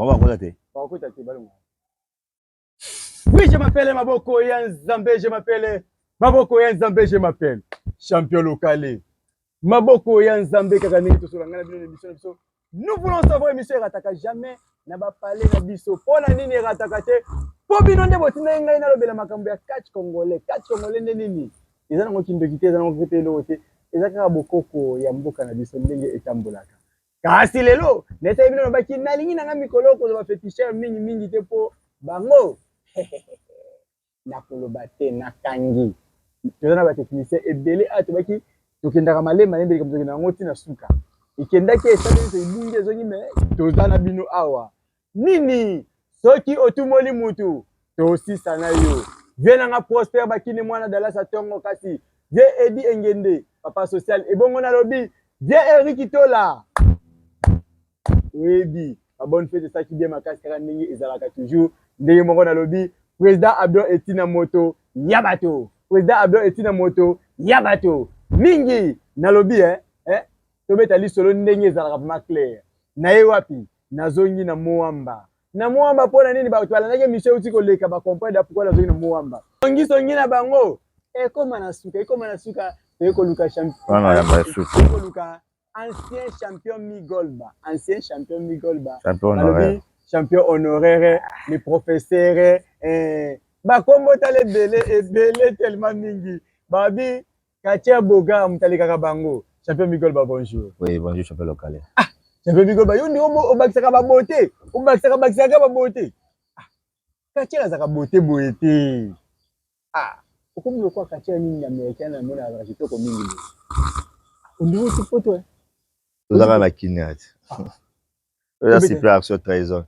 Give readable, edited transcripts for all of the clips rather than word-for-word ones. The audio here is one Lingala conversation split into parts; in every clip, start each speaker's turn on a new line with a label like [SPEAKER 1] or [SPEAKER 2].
[SPEAKER 1] Bango bakota te.
[SPEAKER 2] Bakota te, balonga. Oui, je m'appelle Maboko ya Nzambe, je m'appelle Maboko ya Nzambe, je m'appelle champion local. Maboko ya Nzambe kaka ndenge tosola ngai na bino na émission na biso. Nous voulons savoir, émission erataka jamais na bapale na biso. Mpo na nini erataka te? Mpo bino nde botindaki ngai nalobela makambo ya catch congolais. Catch congolais nde nini? Eza nango kindoki te, eza nango mpe eloko te. Eza kaka bokoko ya mboka na biso ndenge etambolaka. Kasi lelo nayesaki bino, nalobaki nalingi na ngai mikolo kozwa baféticheur mingi mingi te, mpo bango nakoloba te, nakangi. Toza na batechnicien ebele awa. Tobaki tokendaka malembe malembe, likambo tokenda yango ntina suka ekendaki, esali nyonso ebungi, ezongi. Me toza na bino awa. Nini soki otumoli mutu, tosisa na yo. Vie nanga Prosper Bakini, mwana Dallas atongo, kasi vie Edi Engende, papa social. Ebongo nalobi vie Eric Tola, oyebi babonne fête esalaki bien makasi, kaka ndenge ezalaka toujours ndenge moko. Nalobi président Abdon Etina, moto ya bato, président Abdon Etina, moto ya bato mingi. Nalobi eh, tobeta lisolo ndenge ezalaka vraiment clair. Na ye wapi nazongi na Moamba, na Moamba. Mpo na nini? Bato balandaki émission euti koleka bacomprendre pourquoi nazongi na Moamba. Songisongi na bango ekóma na suka, ekóma na suka. Toye koluka
[SPEAKER 1] champion,
[SPEAKER 2] koluka ancien champion Migolba, ancien champion Migolba.
[SPEAKER 1] Champion honoraire.
[SPEAKER 2] Champion honoraire, le professeur, bakombo tala ebele ebele, tellement mingi. Babi Katia Boga, moto alekaka bango. Champion Migolba, bonjour.
[SPEAKER 1] Oui, bonjour, champion local.
[SPEAKER 2] Ah, champion Migolba, yo nde obakisaka babote, obakisaka bakisaka babote. Ah, Katia azalaka bote boye te. Ah, okomi lokola Katia nini américain, namoni azalaka kitoko mingi boye. Ondiri oti poto.
[SPEAKER 1] Tozaka na Kini ati oza super action trahison.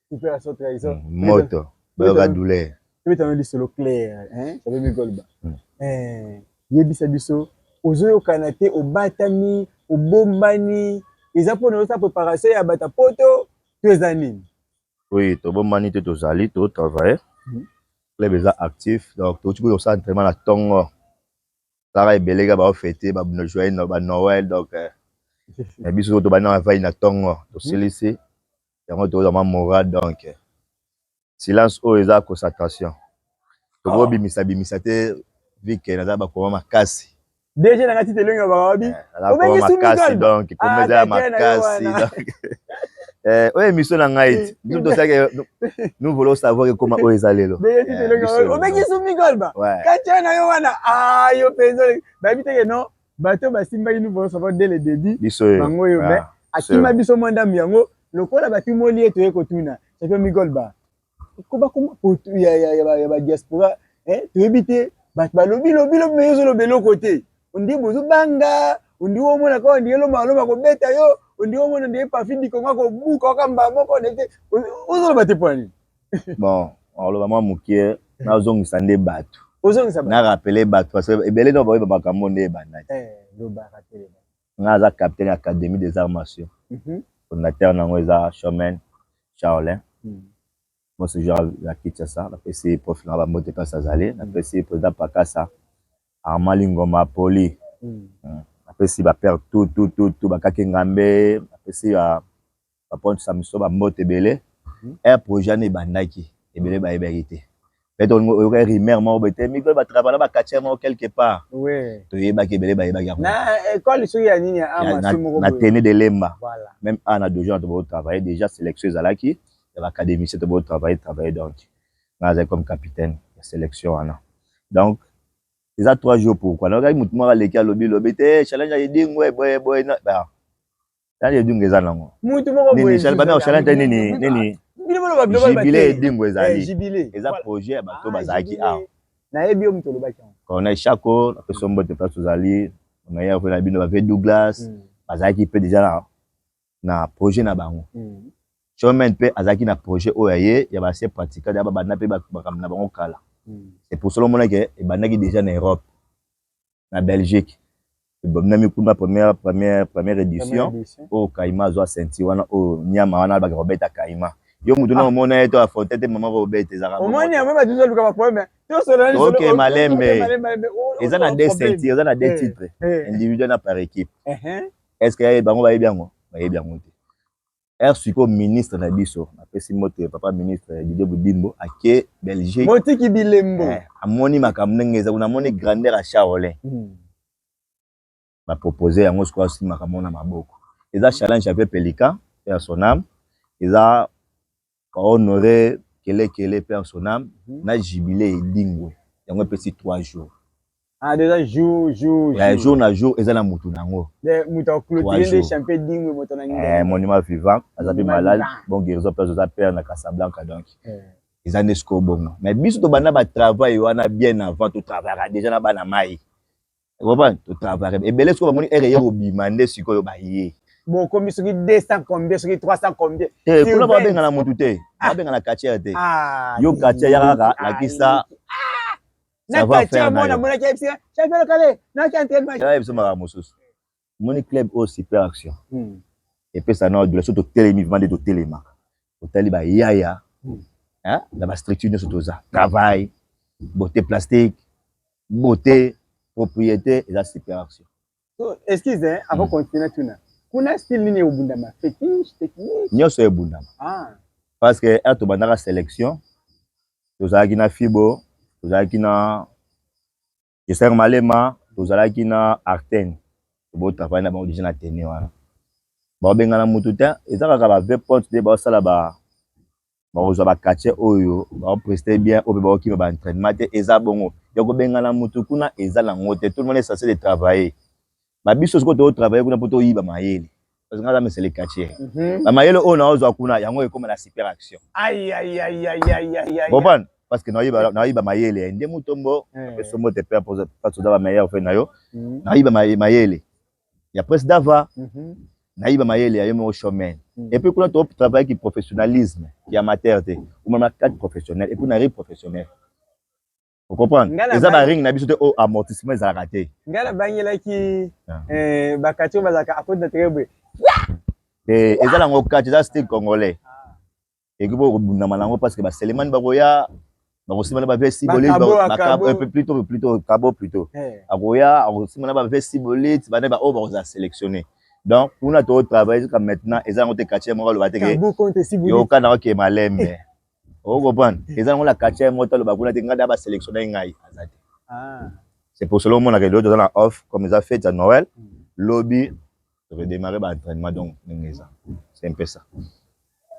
[SPEAKER 2] Super action trahison.
[SPEAKER 1] Moto bayoka douleur.
[SPEAKER 2] Tobetana lisolo clair, hein, champion Migolba. Yebisa biso, ozoyokana te, obatami, obombani, eza mpona osala préparation ya bato poto to eza nini?
[SPEAKER 1] Oui, tobombani te, tozali totravaille. Club eza actif, donc touti kosala entraînement na ntongo. Kaka ebele kaka baofêter bajoyeux banoël, donc na biso tobandi na vai na ntongo, tosilisi yango, tozwa mwa moral. Donc silence oyo eza concentration, tokobimisa bimisa te vike naza bakoma makasi.
[SPEAKER 2] DG nanga ti telongi bakababi.
[SPEAKER 1] Makasi, donc koma eza ya makasi. Donc oyo émission na ngai ti biso tosalaki Nous voulons savoir ekoma oyo eza lelo.
[SPEAKER 2] Obengi Sumi Golba katia na yo wana, yo mpenza bayebi teke non, bato basimbaki Nous voulons savoir dès le début.
[SPEAKER 1] Biso.
[SPEAKER 2] Bango oyo, mais akima biso mwa ndambu yango lokola batumoli ye. Toye kotuna champion Migolba bakoma ya badiaspora, toyebi te. Bato balobi lobi lobi, me yo ozoloba eloko te. Ondie bozobanga, ondie omona kaka ondie lomba lomba kobeta yo, ondie omona ondie pafi dikongo akobuka okamba moko te. Ozoloba te mpo nini?
[SPEAKER 1] Bon, oloba mwa mokie, nazongisa nde bato.
[SPEAKER 2] Ozongisa.
[SPEAKER 1] Na rappeler bato parce que ebele no baoyeba makambo nde ebandaki. Nga aza capitaine ya Académie des arts martiaux. Fondateur nango eza Showman Charlin. Bon séjour ya Kinshasa, napesi prof na bambote place azali, napesi président Pakasa Armand Lingoma Poli, napesi bapère tout tout tout tout bakaki ngambe, napesi baponte Samso bambote ebele. Air projet wana ebandaki, ebele bayebaki te. Peut-être oyoka rumeur moko boye te, mikolo batravailla bacatcheur moko quelque part. Toyebaki, ebele bayebaki yango.
[SPEAKER 2] École soki ya nini?
[SPEAKER 1] Na tene de Lemba, même a na dojo na tobotravaille déjà. Sélection ezalaki ya baacadémicien, tobotravaille travaille. Donc nga azali comme capitaine ya sélection wana. Donc eza 3 jours. Pourquoi nayokaki motu moko aleki, alobi lobi te challenge ya Edingwe boye boye? Challenge Edingwe eza nango challenge nini nini? Jubilé Edingwe ezali, eza projet ya bato bazalaki awa.
[SPEAKER 2] Nayebi yo moto olobaki yango.
[SPEAKER 1] Corneille Chako, napesi yo mbote place ozali, meilleur mpe na bino bave Douglas bazalaki mpe déjà na projet na bango. Showman mpe azalaki na projet oyo aye ya base pratica ya babanda mpe makambo na bango kala. C'est pour cela omonaki ebandaki déjà na Europe, na Belgique, ebomnami kuna première édition oyo Kaima azwa ceinture wana, oyo nyama wana alobaka kobeta Kaima. Yo mutu na omona ye to affronte te, mama kobeta ezalaka.
[SPEAKER 2] Omoni yango, bato ozoluka baproblème.
[SPEAKER 1] Ok, malembe, eza na deux ceintures, eza na deux titres, individuel na par équipe. Est ce que bango bayebi yango? Bayebi yango te. Heure sikoyo ministre na biso napesi mbote papa ministre Didier Budimbo ake Belgique
[SPEAKER 2] motiki bilembo eh,
[SPEAKER 1] amoni makambo ndenge eza kuna, amoni grandeur ya Shaolin bapropose yango sikoyo asimbi makambo na maboko. Eza challenge ya Pelican paix à son âme, eza Honoré Kelekele paix à son âme na jubilé Edingwe, yango epesi 3 jours.
[SPEAKER 2] Ah, déjà jour jour
[SPEAKER 1] ya jour na jour eza na mutu na yango.
[SPEAKER 2] Mutu aclôturer nde champion Edingwe moto na
[SPEAKER 1] ngai. Eh, monument vivant aza pe malade, bon guérison place oza père na Casablanca donc. Eza nde sikoyo bongo. Mais biso tobanda ba travail wana bien avant, to travaillaka déjà na bana mayi. Comprendre? To travailler ebele sikoyo bamoni heure eye kobima nde sikoyo baye.
[SPEAKER 2] Bokomi soki 200 combien soki 300 combien.
[SPEAKER 1] Te kuna babengana mutu te. Babengana quartier te. Yo quartier yaka kaka lakisa.
[SPEAKER 2] Na quartier mona monaki yebisi champion lokale na ki entraînement.
[SPEAKER 1] Ya biso makambo mosusu. Moni club oyo super action. Epesa na douleur soki totelemi vraiment nde totelemaka. Otali ba yaya hein na ba structure nyonso toza. Travail, beauté plastique, beauté, propriété eza super action.
[SPEAKER 2] So, excuse hein, avant continuer tuna. Kuna style nini ebundama? Fétiche, technique?
[SPEAKER 1] Nyonso ebundama.
[SPEAKER 2] Ah.
[SPEAKER 1] Parce que heure tobandaka sélection, tozalaki na Fibo, tozalaki na Jesser Malema, tozalaki na Arten. Tobo travailler na bango déjà na tenue wana. Babengana mutu te, eza kaka ba v pointe nde basala ba bakozwa ba quartier oyo baopreste bien oyo mpe baokima ba entraînement te, eza bongo ya kobengana mutu kuna eza nango te. Tout le monde est censé de travailler. Ba biso sikoyo to travailler kuna mpo toyiba mayele, parce que nga aza mesele quartier. Ba mayele oyo naozwa kuna yango ekoma na super action. Comprendre? Parce que naoyiba mayele ya nde Mutombo apesi mbote pe parce oza ba meilleur fe na yo. Naoyiba mayele ya Prince Dava, nayiba mayele ya yo moko showman. Et puis kuna to travailler ki professionnalisme ki amateur te, omona cadre professionnel et puis na ring professionnel. Vous comprenez? Eza ba ring na biso te oyo amortissement ezalaka te.
[SPEAKER 2] Ngai nabangelaki ba quartier bazalaka à côté na terrain boye.
[SPEAKER 1] Eh, eza nango quartier, eza style congolais. Ekoki mpo kobundama nango parce que ba Selemani bakoya, bakosimba na ba vieux Sibolite, plutôt plutôt kabo plutôt. Akoya akosimba na ba vieux Sibolite, bana ba oyo bakozala sélectionné. Donc kuna to travailler jusqu'à maintenant eza nango te quartier moko aloba te ke yoka na oke malembe. O comprendre? Eza nango na quartier moko taloba kuna te ngai da ba sélectionner ngai aza te. C'est pour cela omonaka lelo toza na off comme eza fête ya Noël, lobi to redémarrer ba entraînement donc ndenge eza. C'est un peu ça.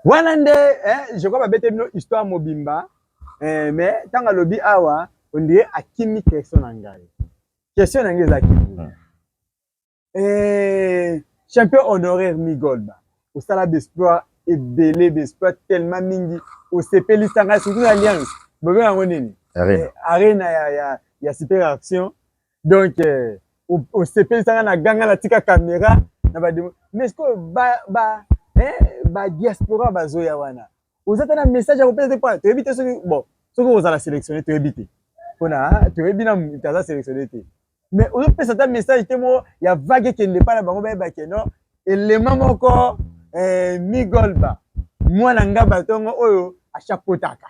[SPEAKER 2] Wana nde eh, je crois babete bino histoire mobimba eh, mais ntango alobi awa on dirait akimi question na ngai. Question na ngai ezalaki boye. Eh, champion honoraire Migolba, osala b'exploit ebele, b'exploit tellement mingi, osepelisa ngai surtout na alliance. Bobenga yango nini?
[SPEAKER 1] Arena.
[SPEAKER 2] Eh, arena ya super action. Donc eh, osepelisa ngai na ganga na tika caméra na ba demo. Mais est-ce que ba diaspora bazoya wana? Oza ta na message ya kopesa te po toyebi te soki bon, soki ozala sélectionné toyebi te. Pona toyebi na mutu aza sélectionné te. Mais ozopesa ta message te moko ya vague ekende epai na bango bayeba ke non elema moko eh, Migolba mwana ngaba ntongo oyo achapotaka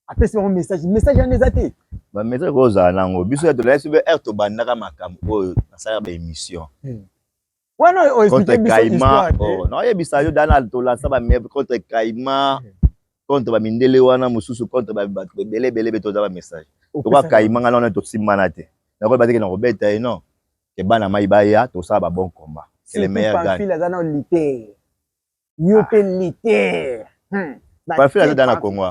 [SPEAKER 2] apesi bango message, message wana eza te.
[SPEAKER 1] Ba message kozala nango biso ya tolaya soki heure tobandaka makambo oyo nasalaka ba émission
[SPEAKER 2] wana oyo
[SPEAKER 1] contre
[SPEAKER 2] explique biso
[SPEAKER 1] Kaima
[SPEAKER 2] histoire te.
[SPEAKER 1] Oh, naoyebisa yo dana tolansa ba contre Kaima contre ba mindele wana mosusu contre ba bato ebele ebele be toza ba message toka Kaima nga wana tosimbana te nakoyeba te ke nakobeta ye non ke bana mai baya tosala ba bon combat que le
[SPEAKER 2] Surtout
[SPEAKER 1] meilleur gagne.
[SPEAKER 2] Pamphile aza na lutteur. Yo pe lutteur.
[SPEAKER 1] Pamphile aza na Congo.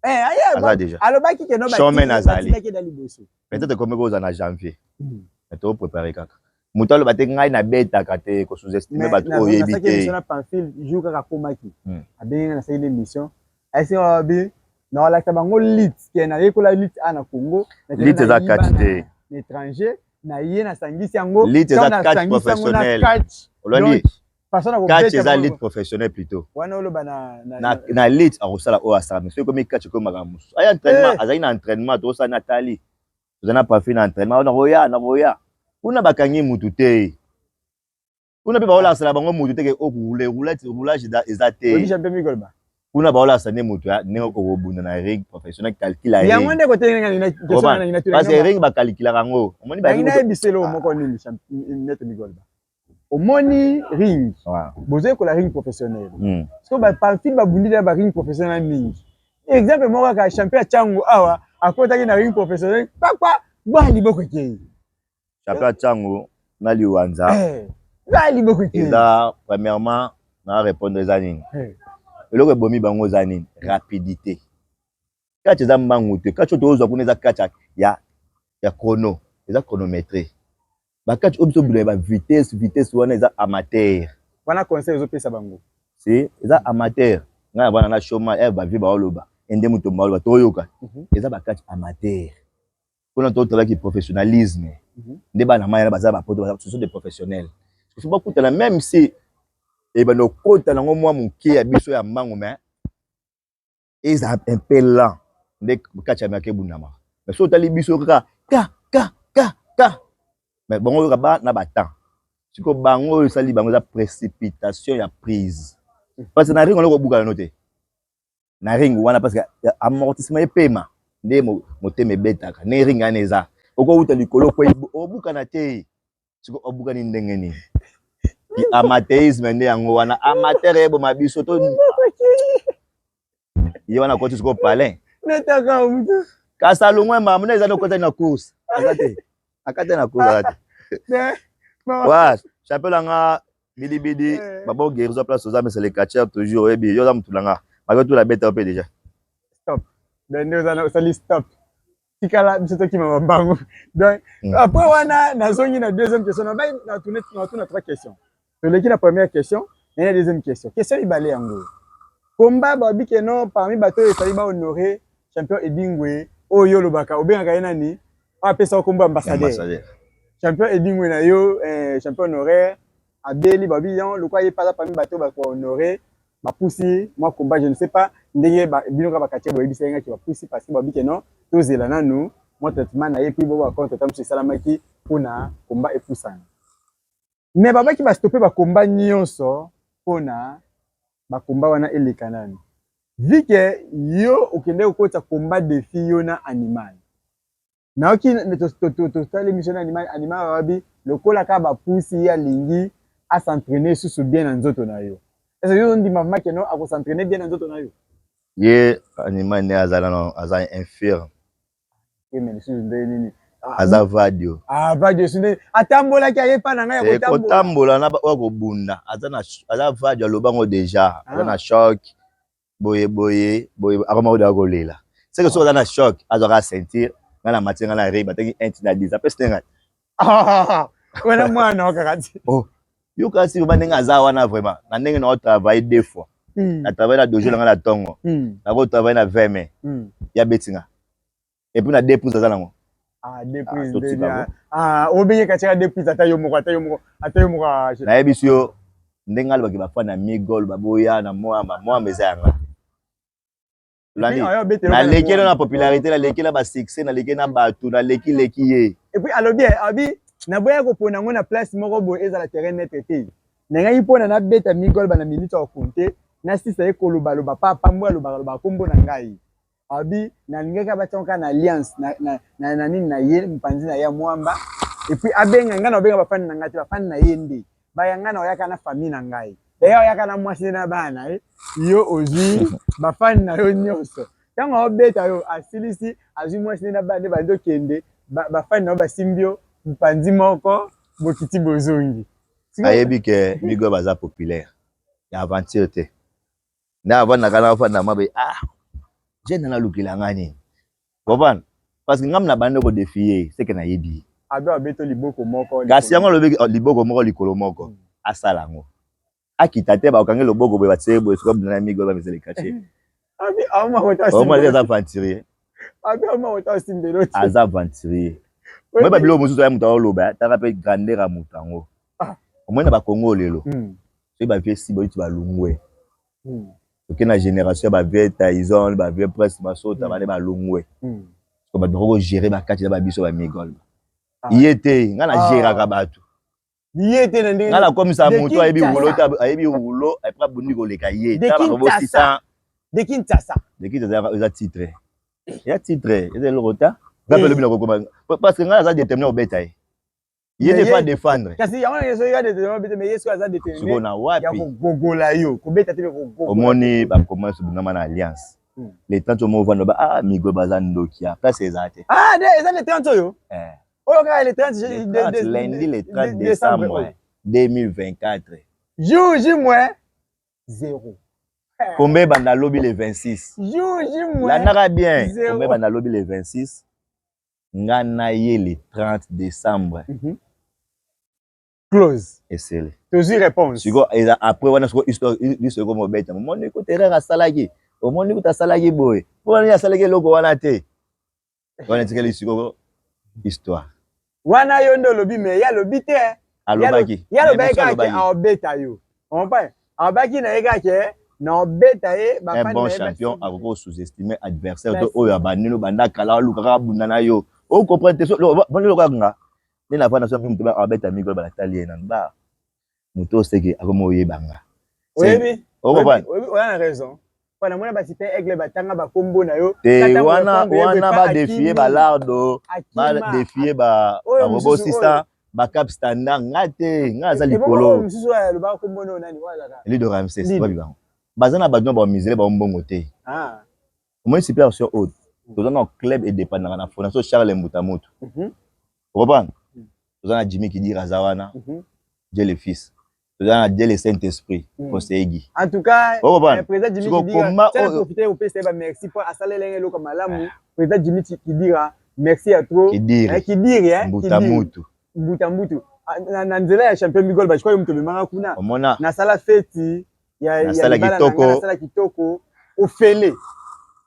[SPEAKER 2] Eh, aye,
[SPEAKER 1] aza déjà.
[SPEAKER 2] Alobaki ke no ba
[SPEAKER 1] Showman azali.
[SPEAKER 2] batindaki na liboso.
[SPEAKER 1] Peut-être comme kozala na janvier. Mais to préparer kaka. Moto aloba te ngai nabetaka te ko sous-estimer bato oyo oyebi
[SPEAKER 2] te. Émission na Pamphile jour kaka akomaki. Abengi nga nasali émission. Ayesi nga babi naolakisa bango lit ke nayekola lit a na Congo.
[SPEAKER 1] Lit eza catch te.
[SPEAKER 2] Na étranger na ye nasangisi yango.
[SPEAKER 1] Lit eza catch professionnel. Olandi catch eza lit professionnel plutôt.
[SPEAKER 2] Wana oloba na
[SPEAKER 1] na lit akosala oyo asala mais soki ekomi catch ekomi makambo mosusu. Aya entraînement azali na entraînement tokosala na tali. Toza na Pamphile na entraînement nakoya nakoya. Kuna bakangi mutu te. Kuna mpe baolakisela bango mutu te ke okule roulette roulage eza te. Kuna baolakisa nde mutu ndenge okobunda na ring professionnel calcul ya
[SPEAKER 2] yango nde kotelenga
[SPEAKER 1] parce que ring bakalikilaka yango. Omoni
[SPEAKER 2] ba nayebiselo moko nini maître Migolba. Omoni ring, bozoyekola ring professionnel. So bapamphile babundi na baring professionnel mingi. Exemple moko kaka, champion ya Tshangu awa akotaki na ring professionnel, pakwa bwa liboko ekei.
[SPEAKER 1] Champion ya Tshangu na Liwanza.
[SPEAKER 2] Bwa liboko ekei.
[SPEAKER 1] Eza premièrement na répondre, eza nini? Eloko ebomi bango eza nini? Rapidité. Kati eza mbangu te. Kati oyo tozwa kuna eza kati ya chrono, eza chronométré. Bakati oyo biso bila ya bavitesse, vitesse wana eza amateur.
[SPEAKER 2] Wana conseil ezopesa bango.
[SPEAKER 1] Si eza amateur, ngai navanda na chômage, bavie baoloba ende moto baoloba, toyoka. Eza bakati amateur. Mpona totalaki professionnalisme nde bana mai wana baza bapoto, ce sont des professionnels. So bakutana, même si ebanda okota nango mwa moke ya biso ya mbangu, mais eza un peu lent nde kati ya maki ebundamaka. Mais so otali biso kaka ka ka ka ka, mais bango oyoka ba na batemps. Sikoyo bango oyo esali bango eza précipitation ya prise, parce que na ring wana okobukana no te na ring wana, parce que amortissement epema nde motema ebetaka nde ring wana eza. Okowuta likolo, okwei, obukana te. Sikoyo obukani ndenge nini? Amateurisme nde yango wana, amateur eboma biso. To ye wana akoti sikoyo palin.
[SPEAKER 2] Netaka mutu.
[SPEAKER 1] Kasi alongwe mamu na eza nokota na course, aza te, akati na course, aza te. Wa champion nanga bidibidi, babo guérison place oza, mais c'est le catcheur toujours. Oyebi yo oza mutu nanga maki otula beta mpe déjà.
[SPEAKER 2] Stop, donc nde oza osali stop, tikala biso tokima bambangu. Donc après wana nazongi na deuxième question. Nabai natuna trois questions. Toleki na première question, na deuxième question. Question mibale yango: komba babi ke non, parmi bato oyo efali bahonorer champion Edingwe oyo olobaka, obengaka ye nani, oyo apesaka kombo ambassadeur, champion Edingwe na yo, champion honoraire abeli, babi yon lokwa ye mpe aza parmi bato oyo bakohonorer, bapusi mwa combat. Je ne sais pas ndenge bino kaka bakatie boyebisa ye ngaki bapusi, parce que babi ke non, tozela nanu mwa traitement na ye, puis bo bacontretemps mosusu esalamaki mpona combat epusana. Mais babaki bastopper bacombat nyonso mpona bacombat wana eleka nanu. Vu que yo okende kokotisa combat défi, yo na animal, nayoki tosala émission na animal. Animal babi lokola kaka bapusi, ye alingi as'entraîner susu bien na nzoto na yo. Est-ce yo ondima vraiment ke non, akos'entraîner bien na nzoto na yo?
[SPEAKER 1] Ye animal nde aza nano, aza infirme.
[SPEAKER 2] Mais lisusu nde nini?
[SPEAKER 1] Aza vadio.
[SPEAKER 2] Ah, vadio su nde atambolaki, aye pa na ngai
[SPEAKER 1] ya kotambola na oyo kobunda. Aza vadio, alobango déjà aza na choc boye boye boye, akoma kodaa kolela. Seke soki aza na choc, azwaka ceinture. Ngai na matie, ngai na rei batangi 1 na 10, apesi te ngai.
[SPEAKER 2] Wana mwana okaka ti.
[SPEAKER 1] Oh, yo kasi ba ndenge aza wana vraiment, na ndenge na otravaille deux fois, na travaille na dojo na ngai na ntongo, nakotravaille na 20 mai ya beti nga, et puis na deux prises aza nango.
[SPEAKER 2] Ah, deux prises. Obenge katiaka deux prises, ata yo moko, ata yo moko, ata yo moko.
[SPEAKER 1] Nayebisi yo ndenge alobaki, bafani na migol baboya na mwamba, mwamba eza yanga. Naleki na popularité, naleki na basuccès, naleki na bato, naleki leki ye.
[SPEAKER 2] Et puis alobi abi naboya kopona yango na place moko boye ezala terrain neutre te. Nangaki mpona nabeta migol bana minute ya kokonte, nasisa ye kolobaloba papa mbo alobaka lobaka kombo na ngai. Abi nalingaki abatiango kaka na alliance na nini na ye, mopanzi na ye ya mwamba. Et puis abenga ngai, na obenga bafani na ngai te, bafani na ye nde baya. Ngai na oyaka na famille na ngai, eya oyaka na mwasi na bana na ye. Yo ozwi bafani na yo nyonso, ntango aobeta yo, asilisi, azwi mwasi nde na bana nde bandi okende, bafani na yo basimbi yo mopanzi moko, bokiti bozongi.
[SPEAKER 1] Ayebi ke migo baza populaire ya aventure te. Nde avandaka na afanda mabe, ah, jeune nalukela ngai nini, comprendre? Parce que ngam na bandi kodéfier, seke nayebi ye.
[SPEAKER 2] Abe abeto liboko moko.
[SPEAKER 1] Kasi yango alobi liboko moko likolo moko, asala yango, akita te, bakokangi loboko boye, batie boye, soki abunda na migo bamesele quartier. Omoni, aza aventurier. Aza aventurier. Moyeba biloko mosusu aya moto aoloba, taka mpe grandeur ya moto yango. Omoni na bakongo lelo, soki bavie si boyiti balungwe, oke na génération ya bavie Tyson, bavie Prince Masota, bane balungwe, bato bako kogérer bakati na babiso bamigol. Ye te, ngai nagéraka bato.
[SPEAKER 2] Ye te na ndenge.
[SPEAKER 1] Ngai nakomisa moto ayebi rouleau te, ayebi rouleau après abundi koleka ye.
[SPEAKER 2] De Kinshasa.
[SPEAKER 1] De Kinshasa eza titre, eza titre, eza eloko ta. Ngai mpe lobi nakokoma, parce que ngai naza déterminé kobeta ye. Ye nde fa défendre.
[SPEAKER 2] Kasi yango na soki ya déterminé bete, mais ye soki aza déterminé.
[SPEAKER 1] Sikoyo na wapi?
[SPEAKER 2] Ya kogogola yo, kobeta te, kogogola.
[SPEAKER 1] Omoni ba commence bundama na alliance. Le 30 omo ovanda ba ah migo baza ndoki ya place eza te.
[SPEAKER 2] Ah, de eza le 30 oyo?
[SPEAKER 1] Eh.
[SPEAKER 2] Oyo kaka le 30
[SPEAKER 1] le lundi le 30 décembre 2024.
[SPEAKER 2] Jour J moins 0.
[SPEAKER 1] Kombe ebanda lobi le 26.
[SPEAKER 2] Jour J moins.
[SPEAKER 1] Landaka bien. Kombe ebanda lobi le 26. Nga na ye le 30 décembre.
[SPEAKER 2] Close.
[SPEAKER 1] Esele.
[SPEAKER 2] Tozwi réponse.
[SPEAKER 1] Sikoyo eza après wana, sikoyo histoire biso ekomi obeta. Omoni kuta erreur asalaki. Omoni kuta asalaki boye. Mpo nini asalaki eloko wana te? Wana etikali sikoyo histoire.
[SPEAKER 2] Wana yo nde olobi, mais ye alobi te.
[SPEAKER 1] Alobaki.
[SPEAKER 2] Ye alobaki kaka ke aobeta yo. Comprends? Alobaki na ye kaka ke na obeta ye.
[SPEAKER 1] Un bon champion akoki sous-estimer adversaire to oyo abandeli banda kala, alukaka abunda na yo. Ocomprendre te? Vandi lokola nga nde navanda so, moto abeta mikolo, balatali ye nanu ba moto oseke akomi oyeba nga.
[SPEAKER 2] Oyebi, oya na raison, mpo namona basi mpe aigle batanga bakombo na yo.
[SPEAKER 1] Te, wana wana badefie balardo, badefie barobosisa bacap standard. Nga te, nga aza likolo.
[SPEAKER 2] Mosusu oyo alobaka kombo na yo nani? Oyo azalaka
[SPEAKER 1] Lido Ramses. Babi bango baza na bato na bamisele bango mbongo te. Omoni supervision oyo toza na club edépendaka na fondation Charles Mbuta Mutu, ocomprendre? Toza na Jimmy Kidira, aza wana Dieu le Fils, toza na Dieu le Saint Esprit, conseiller Guy.
[SPEAKER 2] En tout cas, président Jimmy Kidira, profiter opesa ye ba merci mpo asaleli eloko malamu. Président Jimmy Kidira, merci ya trop.
[SPEAKER 1] Kidiri.
[SPEAKER 2] Kidiri, eh.
[SPEAKER 1] Mbuta Mutu.
[SPEAKER 2] Mbuta Mbutu na nzela ya champion Migol, ba je moto omemaka kuna.
[SPEAKER 1] Omona.
[SPEAKER 2] Nasala feti ya
[SPEAKER 1] nasala kitoko.
[SPEAKER 2] Nasala kitoko ofele,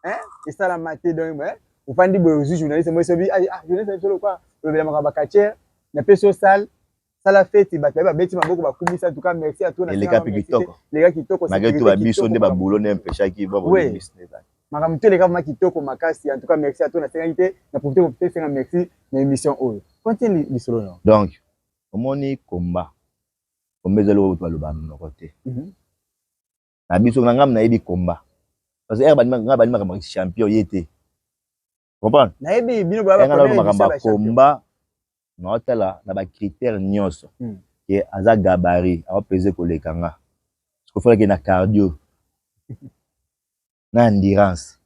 [SPEAKER 2] hein, esalama te. Donc ofandi boye, ozwi journaliste mo esobi, ah, journaliste biso lokwa olobela makambo bakatiere, napesi yo salle, sala feti, bato baye, babeti maboko, bakumisa. En tout cas, merci à toi.
[SPEAKER 1] Eleka mpe kitoko.
[SPEAKER 2] Eleka kitoko.
[SPEAKER 1] Malgré tout, babiso nde babulo nde empêchaki.
[SPEAKER 2] Makambo to eleka vraiment kitoko makasi. En tout cas, merci à toi. Nasengaki te na profite kopesenga merci na émission oyo. Continue lisolo na.
[SPEAKER 1] Donc omoni, combat, combat eza eloko baloba monoko te. Na biso na ngambi nayebi combat, parce que ere nga bandi makambo champion ye te, comprendre?
[SPEAKER 2] Nayebi bino.
[SPEAKER 1] Makambo ya combat, naotala na bacritère nyonso ke aza gabarit, aopese koleka nga. Sikofolaki na cardio na endurance,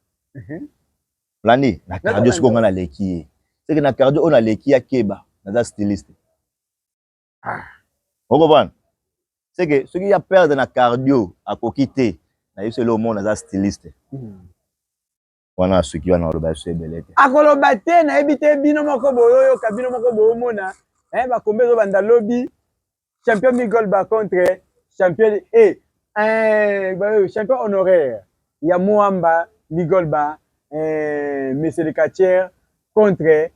[SPEAKER 1] olandi na cardio. Sikoyo nga naleki ye, seke na cardio oyo naleki ye, akeba, naza styliste, ocomprendre? Seke soki ya perdre na cardio, akoki te. Nayebi so eloko moko, naza styliste wana. Soki wana oloba so ebele te.
[SPEAKER 2] Akoloba te, nayebi te. Bino moko boyoyoka, bino moko boomona bakombe ezobanda lobi, champion Migolba contre champion champion honoraire ya Moamba Migolba, monsieur le catcheur, contre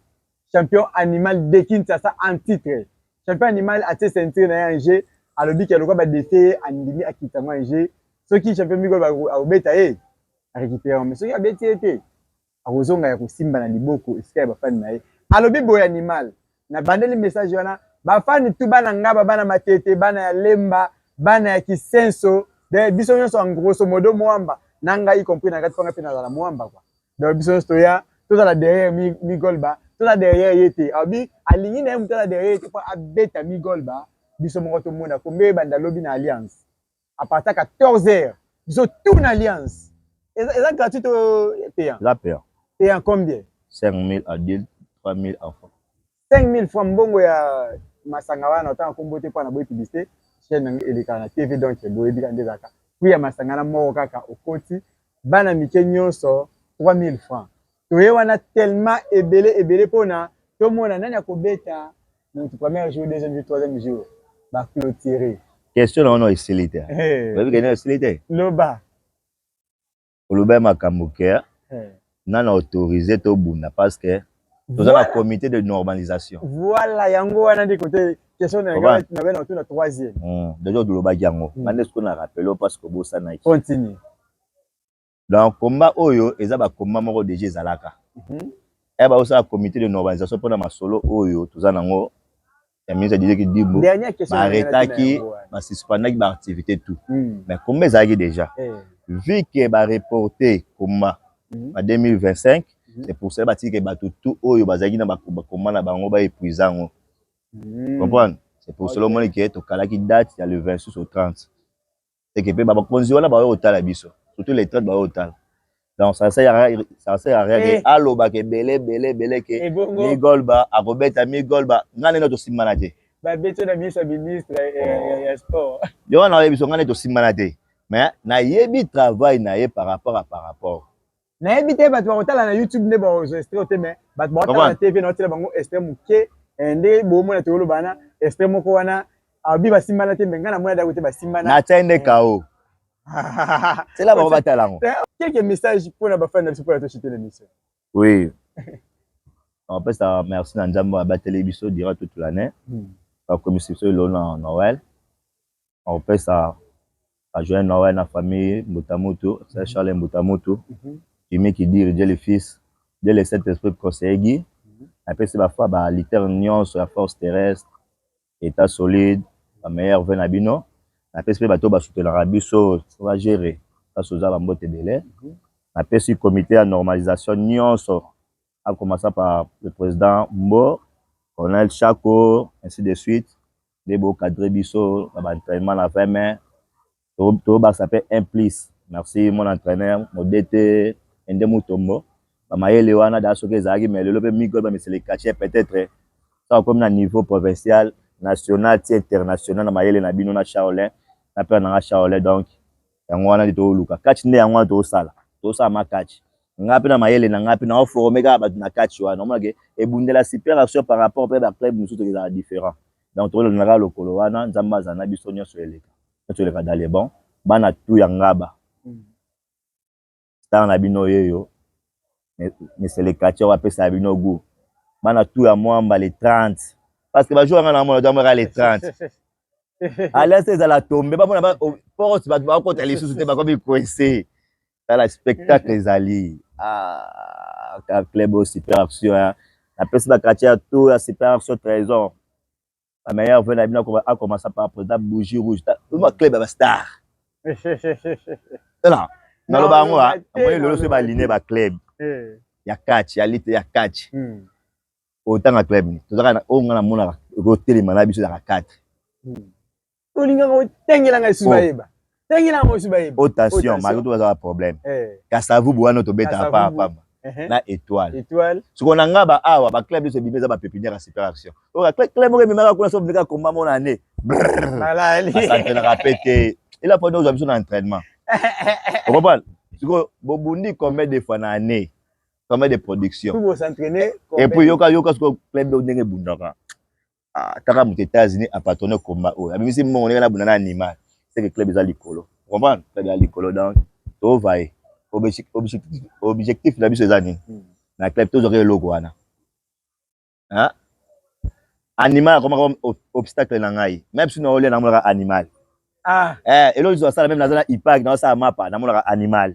[SPEAKER 2] champion animal de Kinshasa en titre. Champion animal atie ceinture na ye en jeu, alobi ke alokwa badefie ye, andimi akita yango en jeu. Soki champion Migolba akobeta ye, arécupérer, mais soki abeti ye te, akozonga ya kosimba na liboko esika ya bafani na ye. Alobi boye animal, na bandeli message wana, bafani tu, bana Ngaba, bana Matete, bana ya Lemba, bana ya Kisenso, de biso nyonso, en grosso modo Mwamba na ngai compris na kati panga mpe nazala Mwamba quoi. Donc biso nyonso toya, tozala derrière Migolba, toza derrière ye te. Alobi alingi na ye moto aza derrière ye te mpo abeta Migolba. Biso moko tomona kombe ebanda lobi na alliance à partir ya 14 heures, biso tout na alliance. Eza gratuit to payant?
[SPEAKER 1] Eza payant.
[SPEAKER 2] Payant combien?
[SPEAKER 1] 5000 adultes, 3000 enfants.
[SPEAKER 2] 5000 francs, mbongo ya masanga wana otanga kombo te mpo na boye publicité, chaîne nango elekaka na TV, donc boyebi kaka nde ezalaka prix ya masanga na moko kaka okoti. Bana mike nyonso 3000 francs. Toye wana tellement ebele ebele mpona tomona nani akobeta motu premier jour, deuxième jour, troisième jour, baclôturer.
[SPEAKER 1] Question na wana esili te. Oyebi kene esili te.
[SPEAKER 2] Loba.
[SPEAKER 1] Oloba makambo ke nana autorisé tobunda, parce que toza na comité de normalisation.
[SPEAKER 2] Voilà, yango wana nde kote question na ngai na bena otuna troisième.
[SPEAKER 1] Déjà olobaki yango, nga nde sikoyo na rappele parce que obosanaki.
[SPEAKER 2] Continue.
[SPEAKER 1] Donc combat oyo eza bacombat moko déjà ezalaka e baosala comité de normalisation mpona masolo oyo toza nango ya ministre Didier Kidimbo. Baarrêtaki, basuspendaki baactivité tout, mais combat ezalaki déjà. Vu que bareporté combat na 2025, c'est pour cela batiki bato tout oyo bazalaki na bacombat na bango baépuise yango. Comprendre? C'est pour cela omoni ke tokalaki date ya le 26 au 30. C'est que pe ba bakonzi wana baoyo kotala biso. Surtout les 30 baoyo kotala. Donc ça sert à rien, ça sert à rien ke alobaka ebele ebele ebele ke Migolba akobeta Migolba nga nde tosimbana te.
[SPEAKER 2] Babeti na miso ya ministre ya sport.
[SPEAKER 1] Yo wana oyebi so nga nde tosimbana te. Mais nayebi travail na ye par rapport à par rapport.
[SPEAKER 2] Nayebi te bato bakotala na YouTube nde bakozwa extrait te, mais bato bakotala na TV naotela bango extrait moke nde bomona toyoloba wana extrait moko wana abi basimbana te, mais ngai namona dako te basimbana.
[SPEAKER 1] Natia nde KO. C'est là bango batala yango.
[SPEAKER 2] Quelques messages mpona bafani na biso mpona tochite l'émission.
[SPEAKER 1] Oui. Napesa merci na Nzambe oyo abateli biso durant toute l'année. Bakomisi biso elolo na Noël. Nakopesa ba joyeux Noël na famille Mbutamutu, c'est Charles Mbutamutu, Jimmy Kidiri, Dieu le Fils, Dieu le Saint-Esprit, conseiller Guy. Napesi ba fa ba lutteurs nyonso ya force terrestre, état solide, ba meilleurs vœux na bino. Napesi pe bato basoutenaka biso, ba gérer, place oza ba mbote ebele. Napesi comité ya normalisation nyonso, à commencer par le président Mbo, colonel Chako, ainsi de suite. Nde bocadre biso na baentraînement na 20 mai, tobakisa mpe un plus. Merci mon entraîneur Modete Ende Mutombo, bamayele wana da soki ezalaki, mais lelo mpe migol bamisele quartier peut-être ça komi na niveau provincial, national ti international na mayele na bino na Shaolin na père nanga Shaolin. Donc yango wana nde toluka kati, nde yango wana tosala tosala makati. Nga mpe na mayele na nga mpe naoforme kaka bato na kati wana, omonake ebundela super action par rapport mpe baclub mosusu ezala différent. Donc tokolanda kaka lokolo wana. Nzambe azala na biso nyonso, eleka nyonso eleka dans les bons. Bana tu ya Ngaba, star na bino yeyo mesele quartier oyo apesaka bino goût. Bana tu ya Mwamba, le 30, parce que bajour yanga na mona toamaka le 30, alliance ezala tombe, bamona porte bato bakota lisusu te, bakomi coincé. Tala spectacle ezali, ah, club oyo super action. Napesi baquartier ya tout ya super action trésor bameilleur vœu na bino, acommencer par président Bougie Rouge, club ya bastar. Tala, naloba yango, amoni lelo soki baline baclub ya catch, ya lutte, ya catch, otanga club ni tozaka oyo nga namonaka ekotelema na biso ezaka 4.
[SPEAKER 2] Olingaka otangelanga lisusu, bayeba tangelanga mosusu bayeba.
[SPEAKER 1] Attention, malgré tout bazaka problème Kasavubu wana tobetaka pamba pamba na Étoile.
[SPEAKER 2] Étoile.
[SPEAKER 1] Sikoyo na nga ba awa baclub biso ebimi eza bapépinière ya super action. Oyo club moko ebimaka kuna, so obimeka komba mona ane basentraînaka pe te, ela po ozwa biso na entraînement, ocomprendre? Sikoyo bobundi combien de fois na année, combien de production? Et puis yoka, yoka sikoyo club ndenge ebundaka, taka moto États-Unis apatronne combat oyo abimisi mbongo ndenge nabunda na animal, c'est que club eza likolo, comprendre? Club eza likolo, donc tovaye. Objectif na biso eza nini na club? Tozwaka eloko wana. Animal akomaka obstacle na ngai, même si naolia namonaka animal. Eloko liso asala, même naza na ipak naosala mapa, namonaka animal.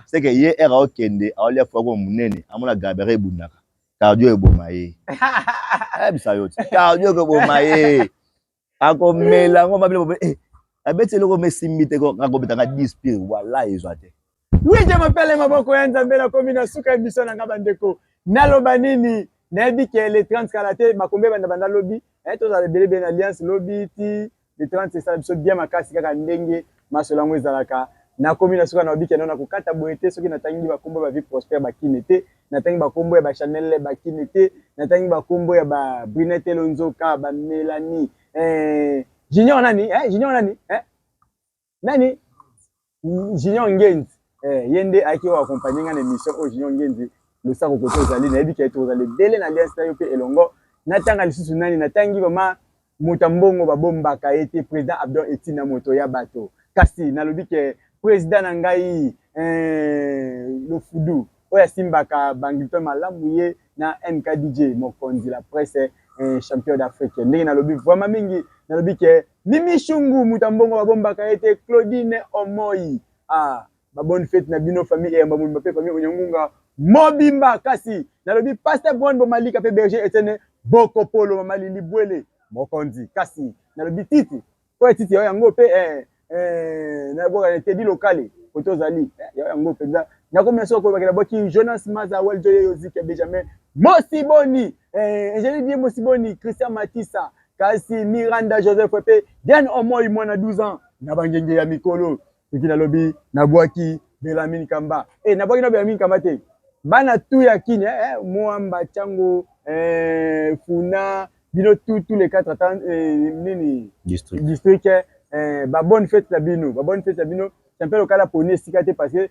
[SPEAKER 1] C'est que ye ere aokende aolia foko monene, amona gabere ebundaka, cardio eboma ye. Ayebisa yo ti cardio ekoboma ye, akomela yango mabele, abeti eloko mesimbi te, akobetanga 10 pire, wala ezwa te.
[SPEAKER 2] Oui, je m'appelle Maboko ya Nzambe, nakomi na suka émission na nga. Bandeko, naloba nini? Nayebi ke le 30 kala te, makombe banda banda lobi, tozala ebele ebele na alliance lobi ti le 30, esala biso bien makasi kaka ndenge masolo yango ezalaka. Nakomi na suka, nalobi ke no nakokata boye te soki natangi bakombo ya bavie Prosper Bakine te, natangi bakombo ya bachanel Bakine te, natangi bakombo ya babrinette Elonzoka, bamelanie, Junior nani, Junior nani, nani, Junior Ngenzi, ye nde ayaki oyo accompagne nga na émission oyo. Junior Ngenzi, losako kote ozali, nayebi ke tozala ebele na alliance na yo mpe elongo. Natanga lisusu nani? Natangi mama moto ya mbongo babombaka ye te, président Abdon Etina, moto ya bato. Kasi nalobi ke président na ngai, Lofudu oyo asimbaka bangilton malamu, ye na NKDJ mokonzi la presse, champion d'Afrique, ndenge nalobi vraiment mingi. Nalobi ke Mimi Shungu, moto ya mbongo babombaka ye te, Claudine Omoi, ah, babonne fête na bino, famille Eyamba mobimba mpe famille Onyangunga mobimba. Kasi nalobi pasteur Brown Bomalika mpe berger Etienne Bokopolo, mama Lili Bwele mokonzi. Kasi nalobi titi oyo titi yao yango mpe, nabwaka Tedi Lokale kote ozali, yao yango mpenza. Nakomi na soki kolobakela bwaki Jonas Maza Weljo Yeyo Zike Benjamin Mosiboni eh, Angélique Die Mosiboni, Christian Matisa kasi Miranda Joseph mpe Diane Omoi mwana 12 ans na bangenge ya mikolo. Soki nalobi nabwaki Belamine Kamba eh, nabwaki na Belamine Kamba te, bana tu ya Kini eh, eh, Mwamba Chango eh, Funa bino tout, tous les quatre ata eh, nini
[SPEAKER 1] district,
[SPEAKER 2] district eh, ba bonne fête na bino, ba bonne fête na bino. Champion local aponi esika te parce que